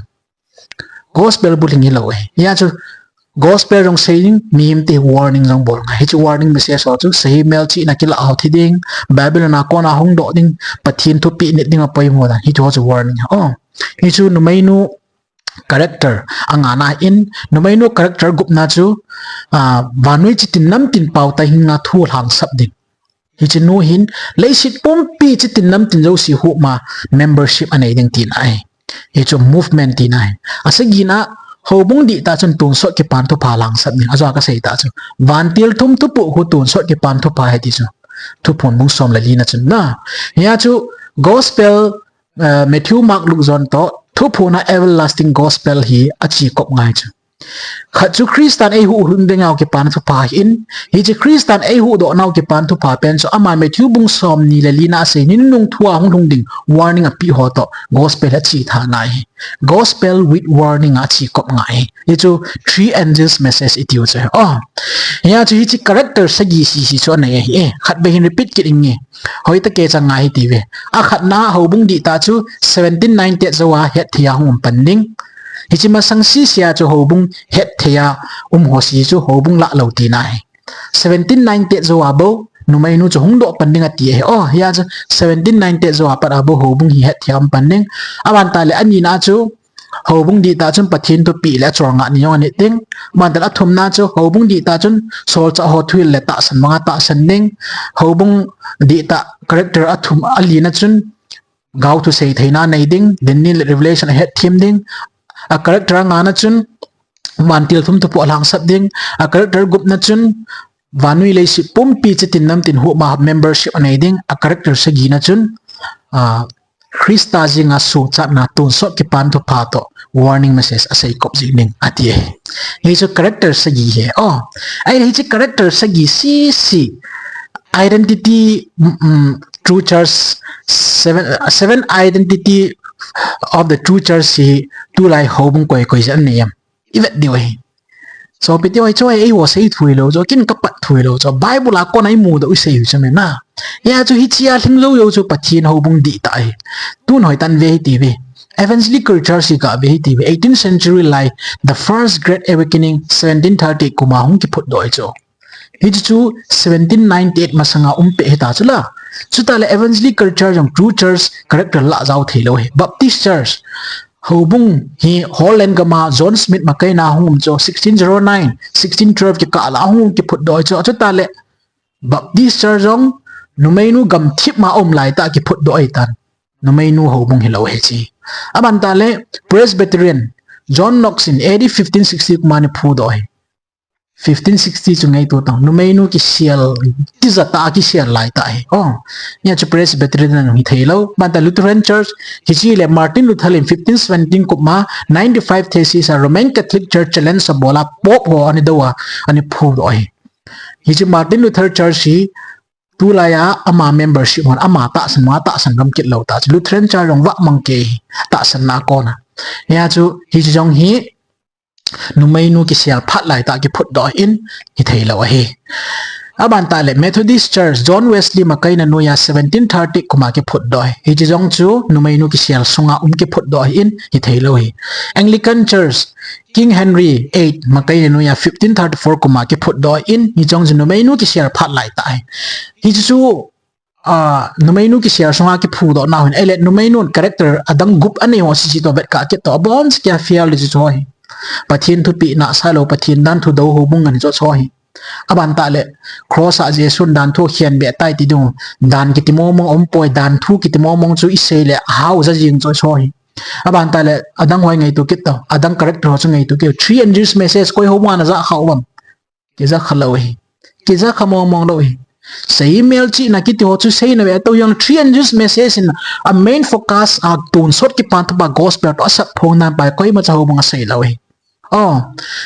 Gospel bulhing hilou ahi. Hia chu gospel jong sei ding, mihemte warning jong bol ngai. Hichu warning message ho chu sahi melchihna kilah ho thi ding, Babylon a kona hungdoh ding, Pathen thupeh nit dinga poimo dan. Hichu ho chu warning. Oh. Hichu numeinu character angana in, numeinu character gupna chu, ah, vannoi chitin namtin paotah hinga thu alhangsap ding. Hiche nu hin leiset pumpi chitin namtin jouse huhma membership anei ding tina ahi. Hichu movement tina ahi. Asagina houbung dihtah chun tonsot kipana thupha alhangsap ding. Ajou a kasei tah chu vantil thum thupoh khu tonsot kipana thupha ahi ti chu. Thuphon bung som le lina chun na. Hia chu gospel, eh, Matthew, Mark, Luke, John toh Thuphon a everlasting gospel hi ache kop ngai chu. Khat chu Christan eihuh hung dinga kipana thupha ahin, hiche Christan eihuhdoh nau kipana thupha pen chu ama Matthew bung som ni le lina a asei ni nunung thua hung lhung ding warning apeh ho toh gospel achetha ngai ahi. Gospel with warning a ache kop ngai ahi. Hichu three angels message itiu chu. Oh. Hia chu hiche character sagi sese chu anei ahi. Eh, khatvei hin repeat kit inge. Hoitah kei chang ngai hiti ve. Akhatna houbung dihtah chu seventeen ninety-eight jou a hetthei a hung um pan ding. Hiche masang sese a chu houbung hetthei a um ho sese chu houbung lahlou tina ahi. Seventeen ninety-eight jou a bou numeinu chu hungdoh pan ding ati ahi. Oh, hia chu seventeen ninety-eight jou a pat a bou houbung hi hetthei a um pan ding. Aban tah le anina chu houbung dihtah chun Pathen thupeh le acholngah ni jong anit ding. Aban tah le athumna chu houbung dihtah chun solchah ho thuhil le tahsan banga tahsan ding. Houbung dihtah character athum, alina chun gaothusei theina nei ding, Daniel le Revelation ahetthem ding. A character angana chun vantil thum thupoh alhangsap ding. A character gupna chun vannoi leiset pumpi chitin namtin huhma membership anei ding. A character sagina chun, ah, Christa jenga songchatna tonsot kipana thupha toh warning message asei kop jing ding ati ahi. Hichu character sagi ahi. Oh, ahile hiche character sagi sese identity, mm, mm, true church, seven, seven identity of the true church hi tulai houbung koi koi jat anei em? Ivet diu ahi. Sopi teho, hichu hi eiho sei thu hilou chu, ken kapat thu hilou chu, Bible a kona imudoh u isei u chu mena. Hia chu hichea lhing jou jou chu Pathen houbung dihtah ahi. Tun hoitah in ve hiti ve. Evangelical Church hi gave hiti ve. Eighteenth century lai, the first Great Awakening, seventeen thirty-eight kum a hung kiphutdoh ahi chu. Hichu chu seventeen ninety-eight masanga um peh hita chu la. Chutah le Evangelical Church jong true church character lah jao theilou ahi. Baptist Church, houbung hi Holland gam a John Smith makaina hung um chu sixteen zero nine, sixteen twelve kikah lah a hung kiphutdoh ahi chu. Chutah le Baptist Church jong numeinu gamthip ma um laitah a kiphutdoh ahitan. Numeinu houbung hilou ahi chu. Aban tah le Presbyterian, John Knox in A D fifteen sixty kum a ana phudoh ahi. Fifteen sixty chu ngaito tau. Numeinu kisel, tijat a kisel lai tah ahi. Oh, hia chu Presbyterian ana hithei lou. Aban tah Lutheran Church, hiche le Martin Luther in fifteen seventeen kum a ninety-five thesis a Roman Catholic Church challenge abol a Pope ho ana dou a, ana phudoh ahi. Hiche Martin Luther Church hi tulai a ama membership hon ama tahsan, ama tahsan gam kit lou tah chu. Lutheran Church jong vah mang kei tahsan na kona. Hia chu, hiche jong hi, numeinu kisel phat lai tah kiphutdoh in hithei lou ahi. Aban tah le Methodist Church, John Wesley makaina noiya seventeen thirty kum a kiphutdoh ahi. Hiche jong chu numeinu kisel sunga um kiphutdoh in hithei lou ahi. Anglican Church, King Henry eight makaina noiya fifteen thirty-four kum a kiphutdoh in, hiche jong chu numeinu kisel phat lai tah ahi. Hiche chu a, numeinu kisel sunga kiphudoh na hin, ahile numeinun character adang gup anei ho sese toh vetkah kit toh, aboncha kia fail di chu chu ahi. Pathen thupeh nasa lou, Pathen danthu dou houbung ana chu chu ahi. Aban tah le, cross a Jesun danthu khenbeh tai ti ding, dan kiti mong mong umpoi, danthu kiti mong mong chu isei le, ahao ja jing chu chu ahi. Aban tah le, adang ho ngaito kit toh, adang character ho chu ngaito kit. Three Andrews message koi houbung a ana ja kha uvem? Kija kha lou ahi. Kija kha mong mong lou ahi. Sei melchihna kiti ho chu seina ve tou jong, Three Andrews message in a main focus a tonsot kipathu pa gospel toh asap phong nan pa koimacha houbung asei lou ahi. Oh,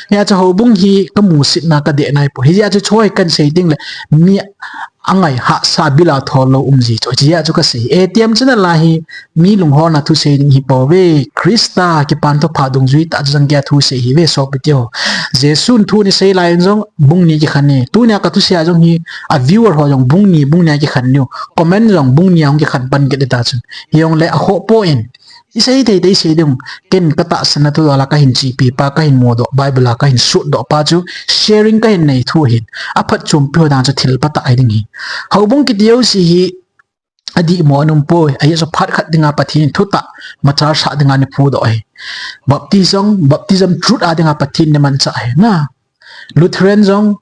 hia chu houbung hi kamusitna kadeh nai poi. Hijeh a chu chu hi kahin sei ding le, mi angai hahsa bila thol lou um ji chu. Hijeh a chu kasei. Etiam chana la hi, mi lungholna thusei ding hi pouve, Christa kipathu pha dungjui tah chu jangkia thusei hi ve sopi teho. Jesun thu ana sei lai in jong bung ni kikhen e. Tunia kathusei a jong hi a viewer ho jong bung ni, bung ni a kikhen diu. Comment jong bung ni a hung kikhen pan kit ding ta chun. Hijongle akhoh poi. Isei thei thei sei ding. Ken katahsan na thu dol a kahin chepi pa, kahin mudoh, Bible a kahin sutdoh pa chu sharing kahin nei thu ahin. Aphatchompi ho dang chu thil phatah ahi ding ahi. Houbung kiti jouse hi adih mo ana um poi, ajeh chu phat khat dinga Pathen in thutah machal sah dinga ana phudoh ahi. Baptism, baptism truth a dinga Pathen in ana manchah ahi. Na, Lutheran jong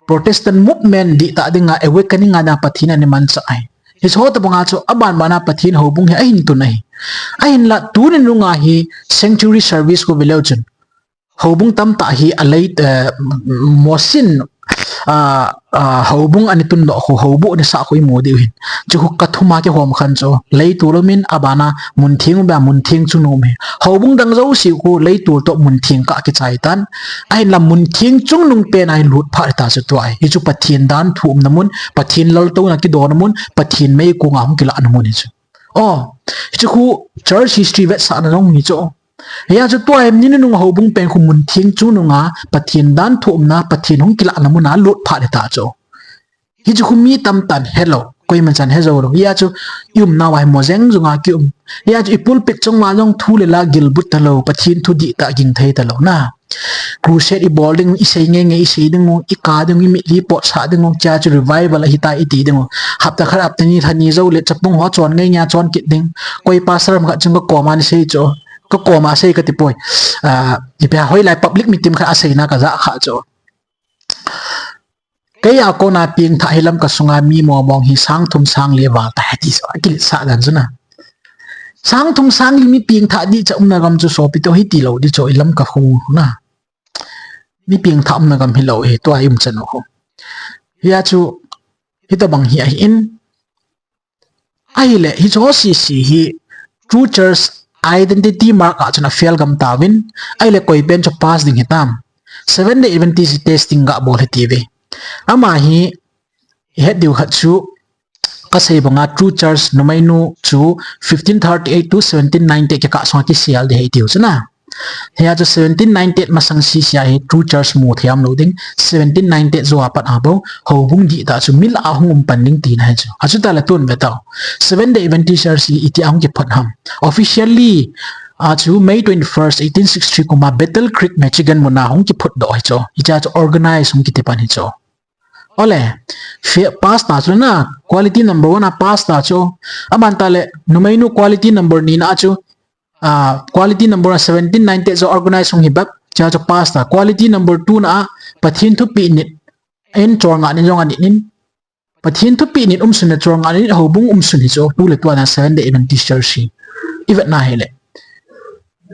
Protestant movement dihtah dinga awakening a dinga Pathen in ana manchah ahi. Hiche ho tobang a chu aban ban a Pathen houbung hi ahin tun ahi. Ahinla tuni nunga hi sanctuary service khu veleu chun houbung tamtah hi alei, eh, mosin, ah, ah, houbung ana tundoh khu, houbuh ana sah khu imu diu ahin. Chu khu kathum a kihom khen chu, leitol um in, aban a muntheng um a, muntheng chungnung um ahi. Houbung dang jouse khu leitol toh muntheng kah kichai tan. Ahinla muntheng chungnung pen a hin lut phat ta chu tua ahi. Hichu Pathen danthu umna mun, Pathen laltouna kidona mun, Pathen meikong a hung kilahna mun hichu. Oh, hichu khu church history vetsahna jong hichu. Hia chu tua hi tuni nunga houbung pen khu muntheng chungnung a Pathen danthu umna, Pathen hung kilahna mun a lut phat ta chu. Hichu khu mi tamtah in helou, koimacha hejou lou. Hia chu i umnau a hi mojeng jonga kium. Hia chu i pulpit chunga jong thu le la gilbut talou, Pathen thu dihtah ging thei talou na. Crusade ibol ding, isei ngei ngei isei ding u, ikah ding u, imitlhi potsah ding u, chea chu revival ahitai iti ding u. Hapta khat, hapta ni, lha ni jou le chapang ho chon ngei ngei a chon kit ding. Koi pastor ham khat chun kakoma ana sei chu. Kakoma sei kati poi. Ah, ipi ham hoilai public meeting khat a seina kaja kha chu. Kei a kona pengthah hilam kasunga mi mong mong hi sang thum sang li val ta heti so akiletsah dan chu na. Sang thum sang li mi pengthah ding cha umna gam chu sopi teho hiti lou ding chu ilam kahu na. Mi pengthah umna gam hilou hi tua i um chan u khu. Hia chu hitobang hi ahin. Ahile, hiche ho sese hi true church identity mark a chun a fail gam tauvin, ahile koi pen chu pass ding hitam. Seventh Day Adventist testing gabol hite ve. Ama hi, ihet diu khat chu, kasei banga true church numeinu chu fifteen thirty-eight to seventeen ninety-eight kikah sunga kisel ding ahi tiu chu na. Hia chu seventeen ninety-eight masang sese a hi true church mu thei aum lou ding, seventeen ninety-eight jou a pat a bou houbung dihtah chu milah a hung um pan ding tina ahi chu. Achutah le tun ve tau. Seventh Day Adventist Church hi itia hung kiphut ham? Officially a chu May twenty-first, eighteen sixty-three kum a Battle Creek, Michigan mun a hung kiphutdoh ahi chu. Hichea chu organize hung kiti pan ahi chu. Ole, fe-, pass ta chu na, quality number one a pass ta chu. Aban tah le, numeinu quality number ni na chu, ah, quality number a seventeen ninety-eight jou organize hung hi bep, chea chu pass ta. Quality number two na a, Pathen thupeh nit in cholngah nit jong anit in. Pathen thupeh nit umsun le cholngah nit houbung umsun hi chu, tu le tua na Seventh Day Adventist Church hi. I vet na hile.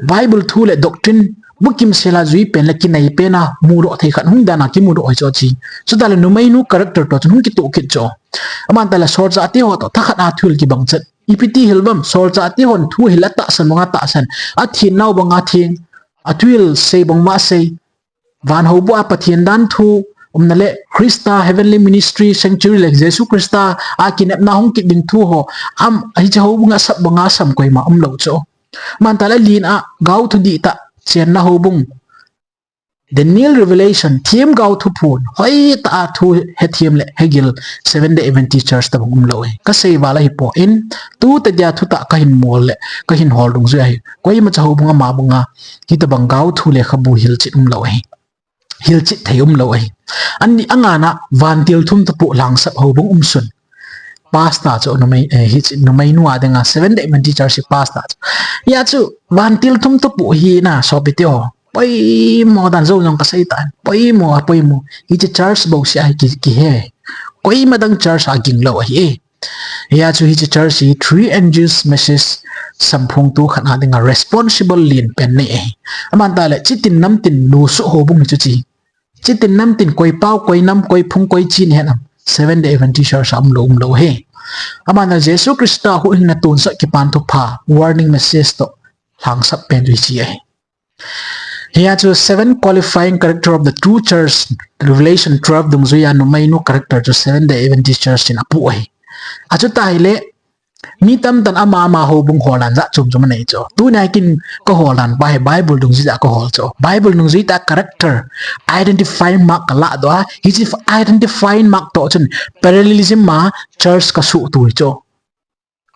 Bible thu le doctrine bukim sela jui pen le kinai pen a mudoh thei khat hung dan a kimudoh hi chu chi. Chutah le numeinu character toh chun hung kitoh kit chu. Aman tah le solchah te ho toh thakhat a thuhil kibang chet. Ipi ti hil uvam, solchah te hon thuhil atahsan banga tahsan. Athin nau banga thin. Athuhil sei bang uva sei. Van houbung a Pathen dan thu umna le Christa heavenly ministry sanctuary le Jesu Christa a kinepna hung kit ding thu ho. Am, hiche houbung a sap banga sam koima umlou chu. Aman tah le lin a gao thu dihtah chenna houbung. Daniel Revelation, themgao thuphon, hoitah a thu hethem le hegil Seventh Day Adventist Church tabang umlou ahi. Kasei val ahi poi, tu tadia thutah kahin mol le kahin hol dungjuiya hi. Koimacha houbung ama banga hitabang gao thu lekhabu hilchet umlou ahi. Hilchet thei umlou ahi. Ani angana vantil thum thupoh langsap houbung umsun. Pastor chu numei, eh, hiche numeinu a dinga Seventh Day Adventist Church hi pastor chu. Hia chu vantil thum thupoh hi na sopi teho. Poimo dan jou jong kasei tan. Poimo, poimo. Hiche church bouseh ahi ki, kihe. Koima dang church a ging lou ahi e. Hia chu hiche church hi three angels message samphongtu khat a dinga responsible len pen nei ahi. Aman tah le chitin namtin lusuh houbung hi chu chi. Chitin namtin koi pao, koi nam, koi phung, koi chin hen am. Seventh Day Adventist Church a umlou, umlou ahi. Aman a Jesu Christa huhhingna tonsot kipan thupha, warning message toh langsap pen chu hiche ahi. Hia chu seven qualifying character of the true church, Revelation twelve dungjuiya numeinu character chu Seventh Day Adventist Church in apoh ahi. Achutah le, mi tamtah in ama ama houbung hol dan jat chom chom anei chu. Tunia kin kahol dan pa hi Bible dungjui a kahol chu. Bible dungjui tah character identify mark kalah doh a. Hiche identify mark toh chun parallelism a church kasuhtu hi chu.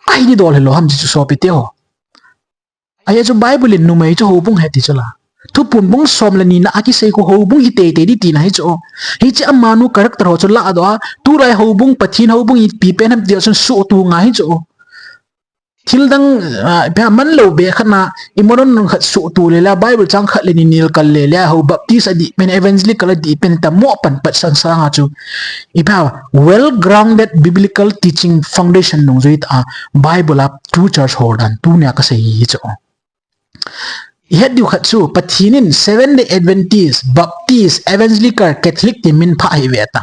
Ahi dol hilou ham hiche chu sopi teho. Ahia chu Bible in numei chu houbung ahi ti chu la. Thuphon bung som le ni na a kisei khu houbung hi teitei ding tina hi chu. Hiche amanu character ho chu ladoh a, tulai houbung, Pathen houbung ipi pen ham ti chun suhtu ngai hi chu. Thil dang, ah, ipi ham, manlou be khat na, i moron khat suhtu le la, Bible chang khat le ni nilkal le la, hou Baptist adih pen, Evangelical adih pen, tamo pan pat sang sanga chu. Ipi ham, well grounded biblical teaching foundation dungjui tah a, Bible a true church hol dan, tunia kasei hi chu. I het diu khat chu, Pathen in Seventh Day Adventist, Baptist, Evangelical, Catholic ti min phah ahi ve ta.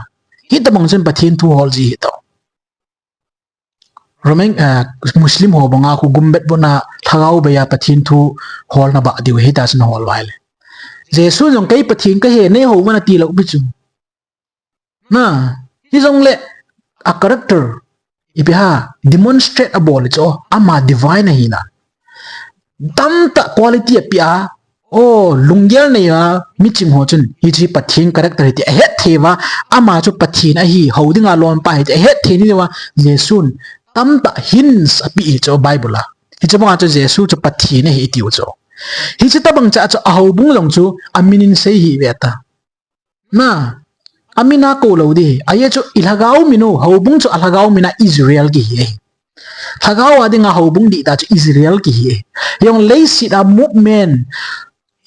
Hitabang chun Pathen thu hol ji hi to. Roman, ah, Muslim ho banga khu gumbet bona lhagao beiya Pathen thu holna bah diu hita chun hol vai le. Jesu jong kei Pathen kahi nei hou vana ti lou pi chu. Na, hijongle a character ipi ham demonstrate abol chu ama divine ahina. Tamtah quality apeh a, o, lunggel nei a, miching ho chun, hiche Pathen character hi ti ahet thei uva, ama chu Pathen ahi, hou dinga lonpa ahi ti ahet thei ni uva, Jesun tamtah hints apeh hi chu Bible a. Hiche banga chu Jesu chu Pathen ahi tiu chu. Hiche tabang cha chu a houbung jong chu amin in sei hi ve ta. Na, amin a kou lou ding. Ahia chu i lhagao min u, houbung chu a lhagao min a Israel kihi e. Lhagao a dinga houbung dihtah chu Israel kihi e. Jong leiset a movement,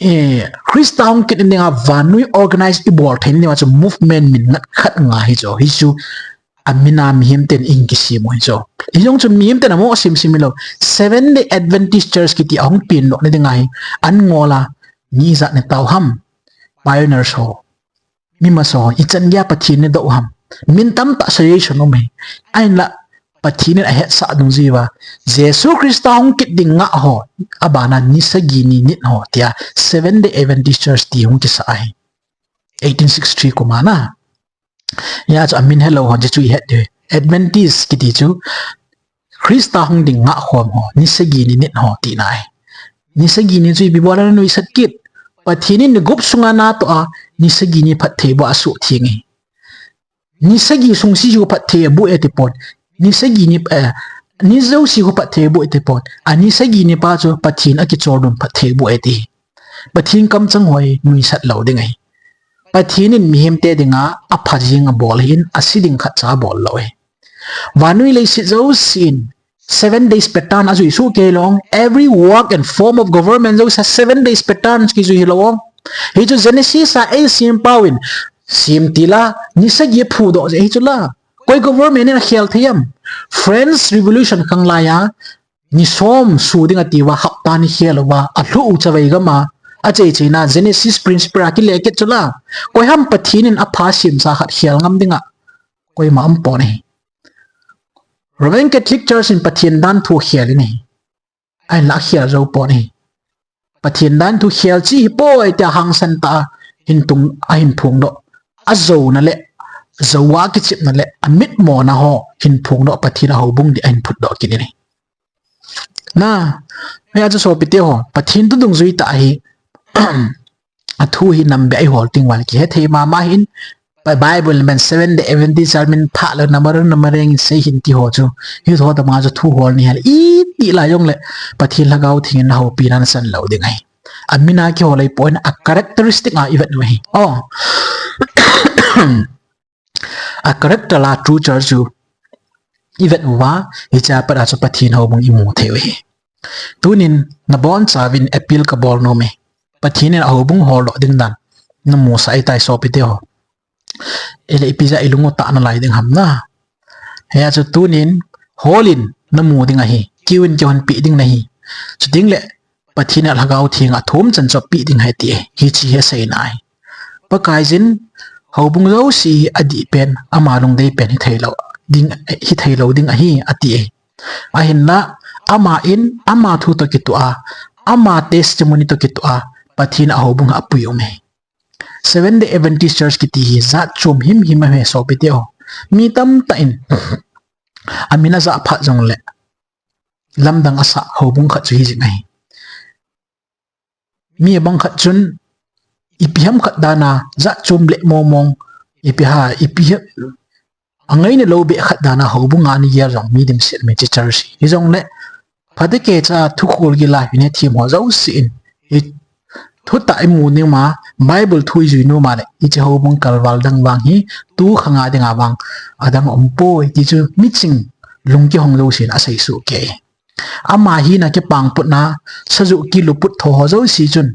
eh, Christa hung kit dinga vannoi organize ibol thei dinga chu movement min nat khat ngai hi chu. Hichu amin a mihem ten in kisem u hi chu. Hijong chu mihem ten amo simsim hilou. Seventh Day Adventist Church kiti ahung peng lou na dinga hi. An ngol a ni ijat nei tau ham. Pioneers ho. Mi masa ho, ichan geiya Pathen in adoh u ham. Min tamtah suggestion um e. Ahinla, Pathen in ahetsah dungjuiya. Jesu Christa hung kit ding ngah ho. Abana ni sagi ni nit ho. Tia, Seventh Day Adventist Church ti hung kisah ahi. Eighteen sixty-three kum a na. Hia chu amin helou ho, chu i het diu. Adventist kiti chu. Christa hung ding ngah khom ho, ni sagi ni nit ho tina ahi. Ni sagi ni chu ipi bola nanuisat kit. Pathen in ni gup sunga natoh a, ni sagi ni phatthei boh a asuhtheng e. Ni sagi sung si chu phatthei aboh e ti pon. Ni sagi ni, eh, ni jouse chu phatthei aboh e ti pon. A ni sagi ni pa chu Pathen akichol dun phatthei aboh e ti. Pathen kamchang ho hi nuisat lou ding ahi. Pathen in mihem te dinga apha jing abol ahin, asi ding khatcha abol lou ahi. Vannoi leiset jousen seven days pattern ajui soh kei lou. Every work and form of government jouse seven days pattern kijui hilou. Hichu Genesis a eisem pauvin sem tila ni sagi phudoh jeh hichu la. Koi government in akhel thei am? French Revolution khang laiya ni som su ding ati uva, hapta ni khel uva, alhu u chavei gam a, achei cheina, Genesis principle a kile kit chu la, koi ham Pathen in apha semsa khat khel ngam dinga, koima um pon ahi. Roman Catholic Church in Pathen dan thu khel in ahi. Ahinla khel jou pon ahi. Pathen dan thu khel chi hi poi tia hangsan tah a hin tung, ahin phongdoh. Ajouna le, jou a kichepna le, amitmona ho hin phongdoh, Pathen a houbung ding ahin phutdoh kit in ahi. Na, hia chu sopite ho, Pathen thu dungjui tah hi, athu hi nam beh a ihol teng uva le kihethei mama hin, Bible man Seventh Day Adventist a min pha lou, namareng namareng in sei hin ti ho chu, hiho tama chu thu hol ni hel, iti lai jong le, Pathen Lhagao Theng in nahoupina nasan lou ding ahi. Amin a kihol ahipoi, a characteristic a ivet u ahi. Oh. A character la true church chu ivet uva, hichea pat a chu Pathen houbung imu thei u ahi. Tunin nabonchauvin appeal kabol nom e. Pathen in ahoubung holdoh ding dan namusah ahitai sopite ho. Ele ipi jeh a ilung u tah nalai ding ham na. Hia chu tunin hol in namu ding ahi. Keu in kihonpeh ding nahi. Chuteng le Pathen in Lhagao Theng a athum chan chu apeh ding ahi ti ahi. Hiche hi aseina ahi. Pakaiyin houbung jouse hi adih pen, ama lungdei pen hithei lou ding, hithei lou ding ahi, ati ahi. Ahinla, ama in, ama thu toh kitoh a, ama testimony toh kitoh a, Pathen a houbung apui um ahi. Seventh Day Adventist Church kiti hi jat chom himhim ahi sopite ho. Mi tamtah in amin ajah phat jongle, lamdang asah houbung khat chu hijing ahi. Mi abang khat chun, ipi ham khat dan a, jat chom le momong, ipi ha, ipi ha, angaina lou beh khat dan a houbung a ana gel jong mi dimset um e hiche church hi. Hijongle, phatecha thukhol gil a hin hethem ho jouse in, hi thutah imu nom a, Bible thu ijui nom a le, hiche houbung kalval dang vang hi, tu khang a dinga vang, adang umpoi, ti chu miching lungkihong jouse in asei soh kei. Ama hina kipang putna, sajuh kiluput tho ho jouse chun,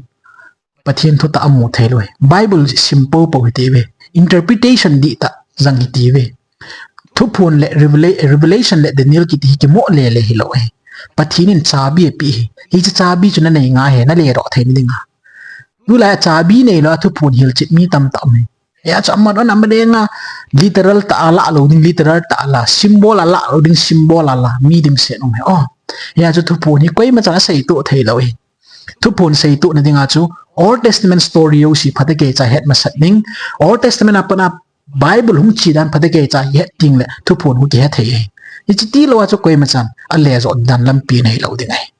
Pathen thutah amu thei lou ahi. Bible sim poupou hitiuve. Interpretation dihtah jang hitiuve. Thuphon le Revela-, Revelation le Daniel kiti hi kimoh lele hilou ahi. Pathen in chabi apeh ahi. Hiche chabi chu nanei ngai ahi, naledoh theina dinga. Tulai a chabi neilou a thuphon hilchet mi tamtah um ahi. Hia chu aman on aman lenga literal tah a la lou ding, literal tah a la, symbol a la lou ding, symbol a la, mi dimset um ahi. Oh, hia chu thuphon hi koimachan aseitoh thei lou ahi. Thuphon seitohna dinga chu Old Testament story jouse phatecha het masat ding, Old Testament a pat a Bible hung che dan phatecha het teng le thuphon hung kihe thei ahi. Hiche tilou a chu koimachan alejoh dan lampi nahi lou ding ahi.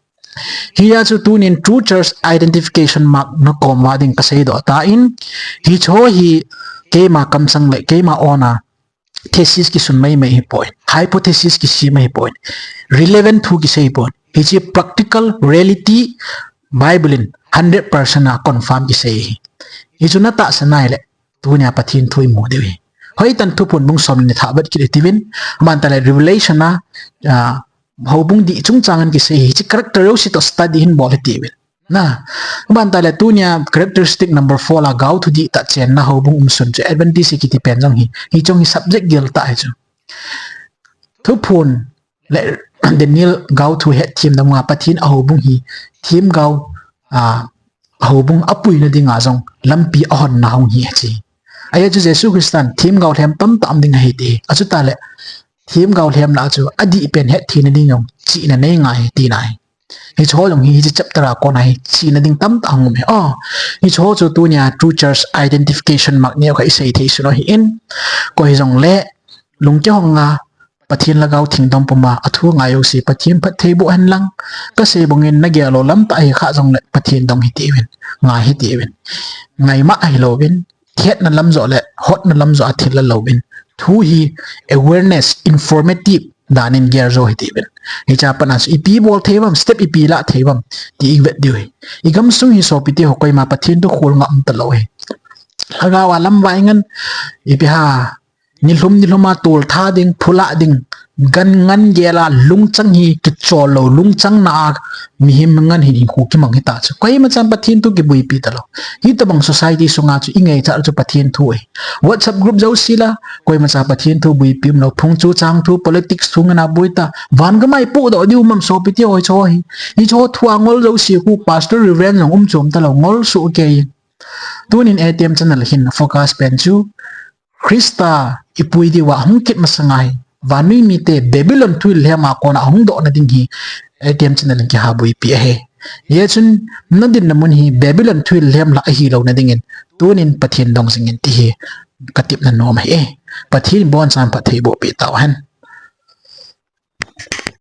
Hia chu tunin true church identification mark nakom uva ding kaseidoh tan, hiche hi keima kamsang le keima own a thesis kisun maimai ahipoi, hypothesis kisem ahipoi, relevant thu kisei ahipoi. Hiche practical reality Bible in hundred percent a confirm kisei ahi. Hichu natahsan ahile, tunia Pathen thu imu diu ahi. Hoitah in Thuphon bung som le ni thah vet kit itiuvin, aban tah le Revelation a, ah, houbung dih chungchang in kisei ahi, hiche character jouse toh study hin bol hitiuvin. Na, aban tah le tunia characteristic number four la gaothu dihtah chenna houbung umsun chu Adventist kiti pen jong hi, hiche jong hi subject gel tah ahi chu. Thuphon le Daniel gaothu hetthem dam a Pathen a houbung hi themgao, ah, houbung apuina dinga jong lampi ahonna hung hi ahi. Ajeh chu Jesu Christan themgao lhem tamtah um ding ahi ti. Achutah le themgao lhem lah a chu adih pen hetthemna ding jong chihna nei ngai ahi tina ahi. Hiche ho jong hi, hiche chapter a kona hi chihna ding tamtah hung um ahi. Oh, hiche ho chu tunia true church identification mark neo kha isei thei sun u ahin. Koi hijongle lungkihong a Pathen Lhagao Theng dong puma athu ngai jouse Pathen phattheiboh hen lang. Kasei bangin nagel lou lamtah ahi kha jongle Pathen dong hitiuvin, ngai hitiuvin. Ngaima ahilouvin, hetna lam joh le hotna lam joh a thil la louvin. Thu hi awareness, informative dan in gel jo hitiuvin. Hichea pat a chu ipi bol thei uvam, step ipi la thei uvam, ti ivet diu ahi. Igamsung hi sopite ho koima Pathen thu khol ngam talou ahi. Lhagao a lamvai ngen, ipi ha, nilhum nilhum a tol tha ding, phulah ding, gan ngan gel a lungchang hi kichol lou, lungchang na a mihem ngan hin hinkho kimang hita chu. Koima chan Pathen thu kibuipi talou. Hitobang society sunga chu ingaichat chu Pathen thu ahi. WhatsApp group jouse la, koima cha Pathen thu buipi umlou, phung chu chang thu, politics thu ngan a boi ta, van gamai podoh diu mam sopi ti hoi cho hi. Hicho thu a ngol jouse khu pastor reverend jong um chom talou, ngol soh kei. Tunin A T M channel hin focus pen chu Christa ipui diu a hung kit masanga hi, vannoi mite Babylon thuhil lhem a kona hung dohna ding hi A T M channel in kiha buipi ahi. Hijeh chun nadinna mun hi Babylon thuhil lhem lah ahi louna dingin tunin Pathen dong jingin ti hi katepna nom ahi. Pathen in abonchauvin phatthei bohpi tauhen.